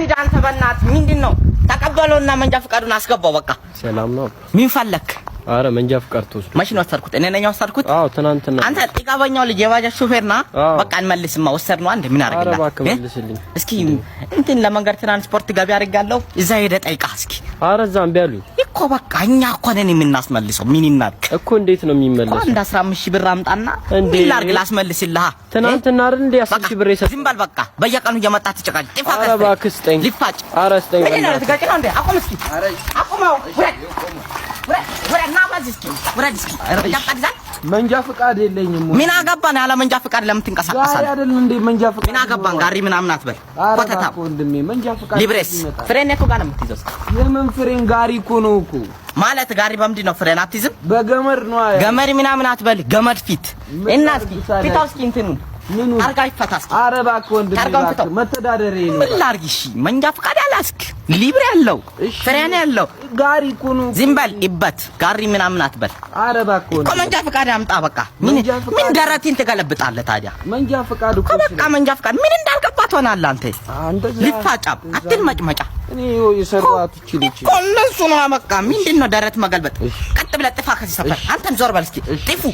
ሂድ አንተ በእናትህ ምንድን ነው? ተቀበለውና መንጃ ፈቃዱን አስገባው። በቃ ሰላም ነው። ምን ፈለክ? አረ መንጃ ፍቃድ ተወስዶ መቼ ነው ወሰድኩት? እኔ ነኝ ወሰድኩት። አዎ ትናንትና። አንተ ጥጋበኛው ልጅ የባጃጅ ሾፌር ና። በቃ እንመልስማ፣ ወሰድነው። አንድ ምን አረ አደርግልሃል? እባክህ መልስልኝ። እስኪ እንትን ለመንገድ ትራንስፖርት ገቢ አድርጋለሁ። እዛ ሄደህ ጠይቃ እስኪ። አረ እዛ እምቢ አሉኝ እኮ በቃ እኛ እኮ ነን የምናስመልሰው። ምን ይናድቅ እኮ እንዴት ነው እኮ የሚመለሰው? አንድ 15 ሺህ ብር አምጣና እንዴ? ምን ላድርግ ላስመልስልህ? ትናንትና አይደል እንዴ 10 ሺህ ብር የሰጠኸኝ? ዝም በል በቃ። በየቀኑ እየመጣ ትጨቃጭ። ጥፋ አረ ከስተ እባክህ ስጠኝ። ሊፋጭ። አረ ስጠኝ ምንድን ነው በእናትህ። ልትጋጭ ነው እንዴ? አቁም እስኪ አቁመው። ውረድ ውረድ ውረድ። ና በዚህ እስኪ ውረድ እስኪ። መንጃ ፈቃድ ይዛል? መንጃ ፍቃድ የለኝም። ምን አገባን? ያለ መንጃ ፈቃድ ለምን ጋሪ ትንቀሳቀሳለህ? አይደል እንዴ መንጃ ፍቃድ? ምን አገባን? ጋሪ ምናምን አትበል። ኧረ ኮተታ እባክህ ወንድሜ መንጃ ፍቃድ ሊብሬስ ይመጣል። ፍሬን እኮ ጋር ነው የምትይዘው። እስኪ የምን ፍሬን? ጋሪ እኮ ነው እኮ። ማለት ጋሪ በምንድን ነው ፍሬን አትይዝም? በገመድ ነው። ገመድ ምናምን አትበል። ገመድ ፊት ምን እና እስኪ ታርግ ፊታው እስኪ እንትኑን ምኑ? አርጋ ይፈታ እስኪ። ኧረ እባክህ ወንድሜ ታርጋውን እባክህ ፍታው። መተዳደሪያ ነው። ምን ላድርግ? እሺ መንጃ ፈቃድ ያላስክ ሊብሬ ያለው እሺ። ፍሬን ያለው ጋሪ እኮ ነው። ዝም በል ይበት ጋሪ ምናምን አትበል። ኧረ እባክህ እኮ ወንድሜ መንጃ ፈቃድ አምጣ በቃ። ምን መንጃ ፈቃድ- ምን ደረቴን ትገለብጣለህ ታዲያ? መንጃ ፍቃድ እኮ እኮ በቃ መንጃ ፈቃድ ምን እንዳልገባ ትሆናለህ አንተ። እንደዛ ልፋጫም አትልመጭመጫ። እኔ የሰራኋት እቺ ልጅ እኮ እነሱ ነው በቃ። ምንድን ነው ደረት መገልበጥ? እሺ። ቀጥ ብለህ ጥፋ ከዚህ ሰፈር። አንተም ዞር በል እስኪ። እሺ። ጥፉ።